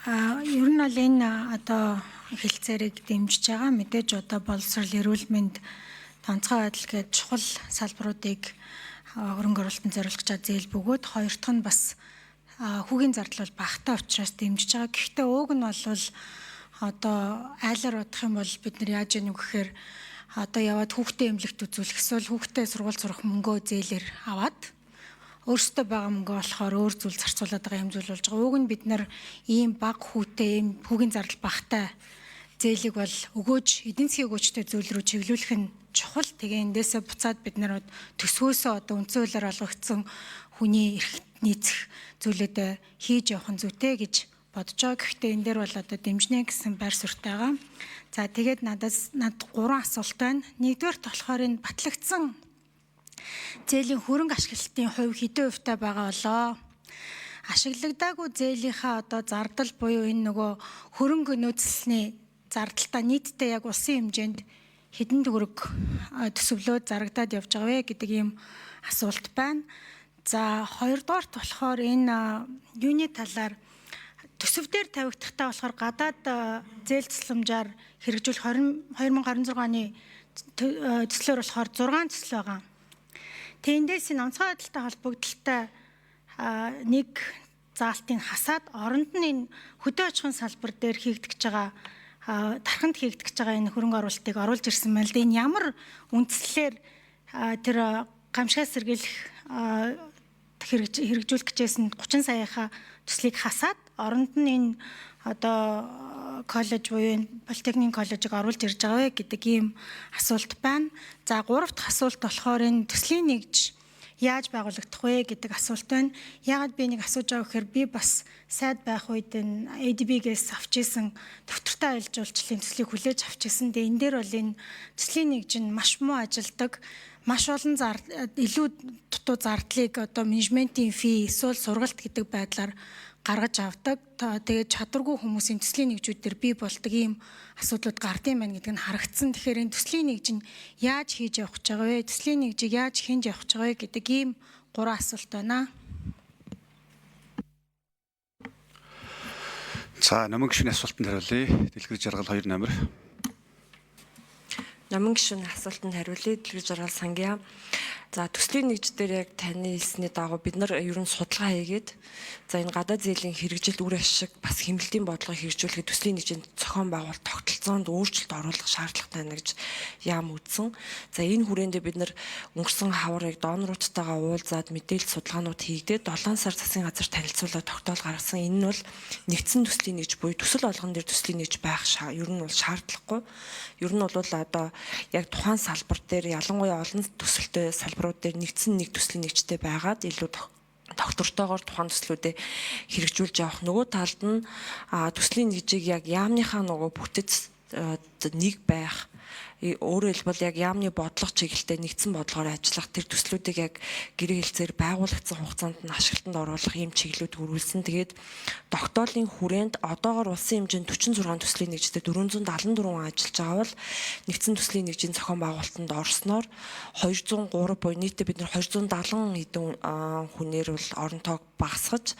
Ер нь бол энэ одоо хэлцээрийг дэмжиж байгаа. Мэдээж одоо боловсрол, эрүүл мэнд, онцгой байдал гээд чухал салбаруудыг хөрөнгө оруулалтанд зориулах гэж зээл бөгөөд хоёр дахь нь бас хүүгийн зардал бол багатай учраас дэмжиж байгаа. Гэхдээ ууг нь бол одоо айлаар бодох юм бол бид нар яаж яах вэ гэхээр одоо яваад хүүхдээ эмнэлэгт үзүүлэх эсвэл хүүхдээ сургууль сурах мөнгөө зээлээр аваад өөрсдөө байгаа мөнгөө болохоор өөр зүйл зарцуулаад байгаа юм зүйл болж байгаа. Уг нь бид нар ийм бага хүүтэй, ийм хүүгийн зардал багатай зээлийг бол өгөөж, эдийн засгийн өгөөжтэй зүйл рүү чиглүүлэх нь чухал. Тэгээ эндээсээ буцаад бид нар төсвөөсөө одоо үндсэн хуулиар олгогдсон хүний эрхт нийцэх зүйлүүдээ хийж явах нь зүйтэй гэж бодож байгаа. Гэхдээ энэ дээр бол одоо дэмжинэ гэсэн байр суурьтай байгаа. За, тэгээд над гурван асуулт байна. Нэгдүгээрт болохоор энэ батлагдсан зээлийн хөрөнгө ашиглалтын хувь хэдэн хувьтай байгаа болоо? Ашиглагдаагүй зээлийнхаа одоо зардал буюу энэ нөгөө хөрөнгө нөөцлсний зардалтаа нийтдээ яг улсын хэмжээнд хэдэн төгрөг төсөвлөөд зарагдаад явж байгаа вэ гэдэг ийм асуулт байна. За, хоёрдугаарт болохоор энэ юуны талаар төсөв дээр тавигдахдаа болохоор гадаад зээл тусламжаар хэрэгжүүлэх 20 2026 оны төслөөр болохоор 6 төсөл байгаа. Тэндээс энэ онцгой байдалтай холбогдлолтой нэг заалтыг хасаад оронд нь энэ хөдөө аж ахуйн салбар дээр хийгдэж байгаа, тарханд хийгдэж байгаа энэ хөрөнгө оруулалтыг оруулж ирсэн байна л да. Энэ ямар үндслээр тэр гамшигаас сэргийлэх хэрэгжүүлэх гэжсэн 30 саяхаа төслийг хасаад оронд нь энэ одоо коллеж буюу энэ политехникийн коллежийг оруулж ирж байгаа вэ гэдэг ийм асуулт байна. За, гурав дахь асуулт болохоор энэ төслийн нэгж яаж байгуулагдах вэ гэдэг асуулт байна. Яагаад би нэг асууж байгаа гэхээр би бас сайд байх үед энэ ADB-гээс авч исэн доктортой аялал жуулчлалын төслийг хүлээж авч исэн. Тэгээ энэ дээр бол энэ төслийн нэгж нь маш муу ажилдаг, маш олон илүү дутуу зардлыг одоо менежментийн fee эсвэл сургалт гэдэг байдлаар гаргаж авдаг. Тэгээд чадваргүй хүмүүсийн төслийн нэгжүүд дээр бий болдог ийм асуудлууд гардыг байна гэдэг нь харагдсан. Тэгэхээр энэ төслийн нэгж нь яаж хийж явах гэж байгаа вэ? Төслийн нэгжийг яаж хинж явах гэж байгаа вэ гэдэг ийм гурван асуулт байна. За, Номон гишүүний асуултанд хариулъя. Дэлгэр жаргал 2 номер. Номон гишүүний асуултанд хариулъя. Дэлгэр жаргал Сангиа. За, төслийн нэгж дээр яг таны хэлсний дагуу бид нар ер нь судалгаа хийгээд, за, энэ гадаад зээлийн хэрэгжилт, үр ашиг, бас хэмнэлтийн бодлогыг хэрэгжүүлэхэд төслийн нэгжийн зохион байгуулалт тогтолцоонд өөрчлөлт оруулах шаардлагатай байна гэж яам үзсэн. За, энэ хүрээндээ бид нар өнгөрсөн хаврыг доноруудтайгаа уулзаад мэдээлэл судалгаанууд хийгдээд 7 сар засгийн газар танилцуулаад тогтоол гаргасан. Энэ нь бол нэгдсэн төслийн нэгж буюу төсөл болгон дээр төслийн нэгж байх ер нь бол шаардлагагүй. Ер нь бол одоо яг тухайн салбар дээр, ялангуяа олон төсөлтэй салбарууд дээр нэгдсэн нэг төслийн нэгжтэй байгаад илүү тогтвортойгоор тухайн төслүүдээ хэрэгжүүлж явах. Нөгөө талд нь төслийн нэгжийг яг яамныхаа нөгөө бүтэц нэг байх, өөрөөр хэлбэл яг яамны бодлого чиглэлтэй нэгдсэн бодлогоор ажиллах, тэр төслүүдийг яг гэрээ хэлцээр байгуулагдсан хугацаанд нь ашиглалтанд оруулах ийм чиглэлүүд хөрвүүлсэн. Тэгээд тогтоолын хүрээнд одоогор улсын хэмжээнд 46 төслийн нэгжтэй 474 хүн ажиллаж байгаа бол нэгдсэн төслийн нэгжийн зохион байгуулалтанд орсноор 203 буюу нийтдээ бид нар 270 хэдэн хүнээр бол орон тоог багасгаж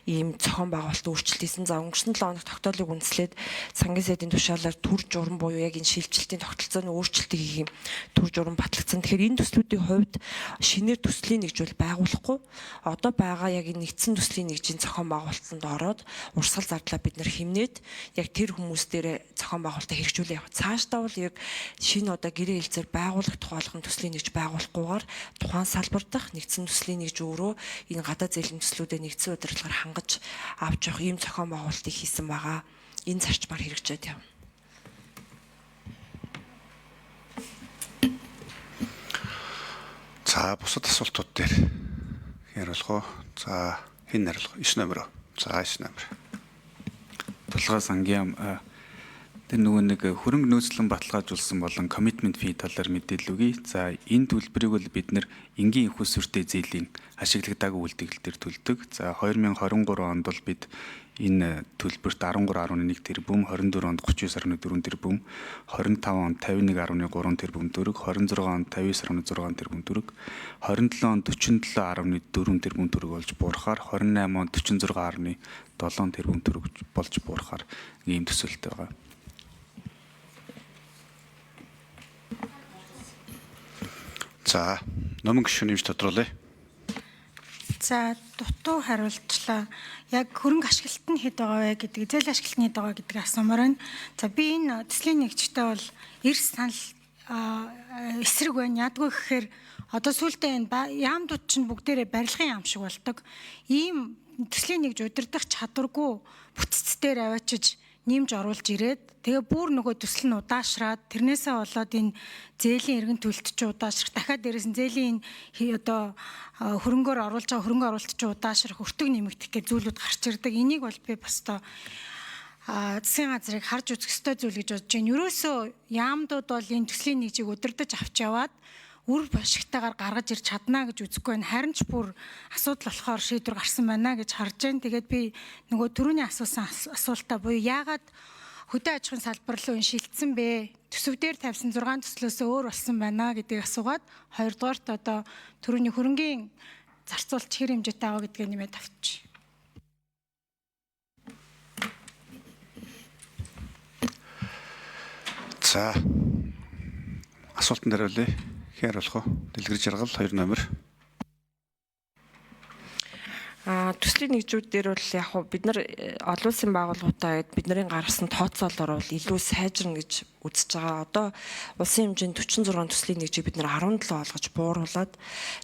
ийм зохион байгуулалт өөрчлөлт хийсэн. За, өнгөрсөн 7 хоног тогтоолыг үндэслээд сангийн сайдын тушаалаар төр журам буюу яг энэ шилжилтийн тогтолцооны өөрчлөлтийг хийх юм төр журам батлагдсан. Тэгэхээр энэ төслүүдийн хувьд шинээр төслийн нэгж бол байгуулахгүй, одоо байгаа яг энэ нэгдсэн төслийн нэгжийн зохион байгуулалтанд ороод урсгал зардлаа бид нар хэмнээд яг тэр хүмүүс дээр зохион байгуулалтаа хэрэгжүүлээ явах. Цаашдаа бол яг шинэ одоо гэрээ хэлцээр байгуулагдах болгон төслийн нэгж байгуулахгүйгээр тухайн салбар дахь нэгдсэн төслийн нэгж өөрөө энэ гадаад зээлийн төслүүдэд нэгдсэн удирдлагаар хангаж авч явах ийм зохион байгуулалтыг хийсэн байгаа. Энэ зарчмаар хэрэгжээд явна. За, бусад асуултууд дээр хэн хариулах вэ? За, хэн хариулах? 9 номер. За, 9 номер. Тулгай Сангийн, тэр нөгөө нэг хөрөнгө нөөцлөн баталгаажуулсан болон commitment fee талаар мэдээлэл өгье. За, энэ төлбөрийг бол бид нэр энгийн их усүртэй зээлийн ашиглагдаагүй үлдэгдэл дээр төлдөг. За, 2023 онд бол бид Энэ төлбөрт 13.1 тэрбум, 24 онд 39.4 тэрбум, 25 онд 51.3 тэрбум төгрөг, 26 онд 59.6 тэрбум төгрөг, 27 онд 47.4 тэрбум төгрөг болж буурахаар, 28 онд 46.7 тэрбум төгрөг болж буурахаар ийм төсөөлөлтэй байгаа. За, номон гишүүн нэмж тодруулъя. За, дутуу хариулчлаа. Яг хөрөнгө ашиглалт нь хэд байгаа вэ гэдэг, зээл ашиглалт нь хэд байгаа гэдгийг асуумаар байна. За, би энэ төслийн нэгжтэй бол эрс санал эсрэг байна. Ядгүй гэхээр одоо сүүлдээ энэ яамдууд чинь бүгдээрээ барилгын яам шиг болдог. Ийм төслийн нэгж удирдах чадваргүй бүтц дээр аваачиж нэмж оруулж ирээд тэгээ бүр нөгөө төсөл нь удаашраад тэрнээсээ болоод энэ зээлийн эргэн төлөлт чи удаашрах, дахиад дээрээс нь зээлийн энэ одоо хөрөнгөөр оруулж байгаа хөрөнгө оруулалт чи удаашрах, өртөг нэмэгдэх гэх зүйлүүд гарч ирдэг. Энийг бол би бас одоо засгийн газрыг харж үзэх ёстой зүйл гэж бодож байна. Ерөөсөө яамдууд бол энэ төслийн нэгжийг удирдах авч яваад үр башигтайгаар гаргаж ирч чадна гэж үзэхгүй байна. Харин ч бүр асуудал болохоор шийдвэр гарсан байна гэж харж байна. Тэгээд би нөгөө түрүүний асуусан асуултаа буюу яагаад хөдөө аж ахуйн салбар руу энэ шилжсэн бэ? Төсөв дээр тавьсан 6 төслөөсөө өөр болсон байна гэдгийг асуугаад, хоёрдугаарт одоо түрүүний хөрөнгийн зарцуулалт хэр хэмжээтэй байгаа гэдгээ нэмээд авчих. За, асуултанд хариулъя. Хэн хариулах вэ? Дэлгэр жаргал 2 номер. Төслийн нэгжүүд дээр бол яг хуу бид нар олон улсын байгууллагуудаа гээд бидний гаргасан тооцоолоор бол илүү сайжирна гэж үзэж байгаа. Одоо улсын хэмжээнд 46 төслийн нэгжийг бид нар 17 олгож бууруулад,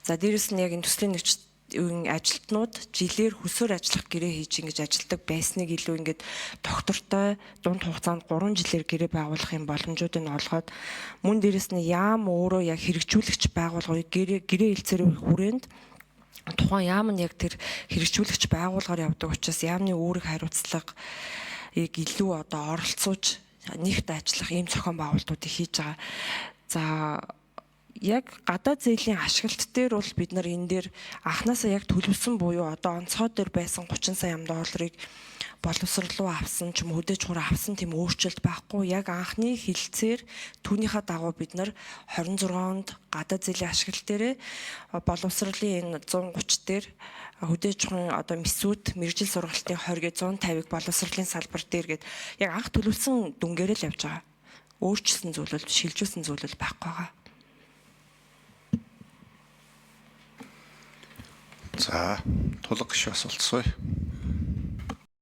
за дээрэс нь яг энэ төслийн нэгж ажилтнууд жилээр хөсөөр ажиллах гэрээ хийж ингэж ажилтдаг байсныг илүү ингээд доктортой дунд хугацаанд 3 жилээр гэрээ байгуулах юм боломжуудыг олгоод, мөн дээрэс нь яам өөрөө яг хэрэгжүүлэгч байгууллагыг гэрээ хэлцээрийн хүрээнд тухайн яам нь яг тэр хэрэгжүүлэгч байгууллагаар явдаг учраас яамны үүрэг хариуцлага яг илүү одоо оролцуулж нэгт ажиллах ийм зохион байгуулалтуудыг хийж байгаа. За, яг гадаад зээлийн ашиглалт дээр бол бид нар энэ дээр анханасаа яг төлөвлөсөн буюу одоо онцгой дээр байсан 30 сая ам долларыг боловсрол руу авсан ч юм уу хөдөө чухраа авсан тийм өөрчлөлт байхгүй. Яг анхны хилцээр түүнийхээ дагуу бид нар 26 онд гадаад зээлийн ашиглалт дээрээ боловсролын энэ 130 дээр хөдөө чухрын одоо мисүүд мэргэжил сургалтын 20 гэ 150-ыг боловсролын салбар дээр гээд яг анх төлөвлөсөн дүнгээр л явж байгаа. Өөрчилсөн зүйл бол, шилжүүлсэн зүйл бол байхгүй байгаа. За, тулга гишүүн асуулт асууя.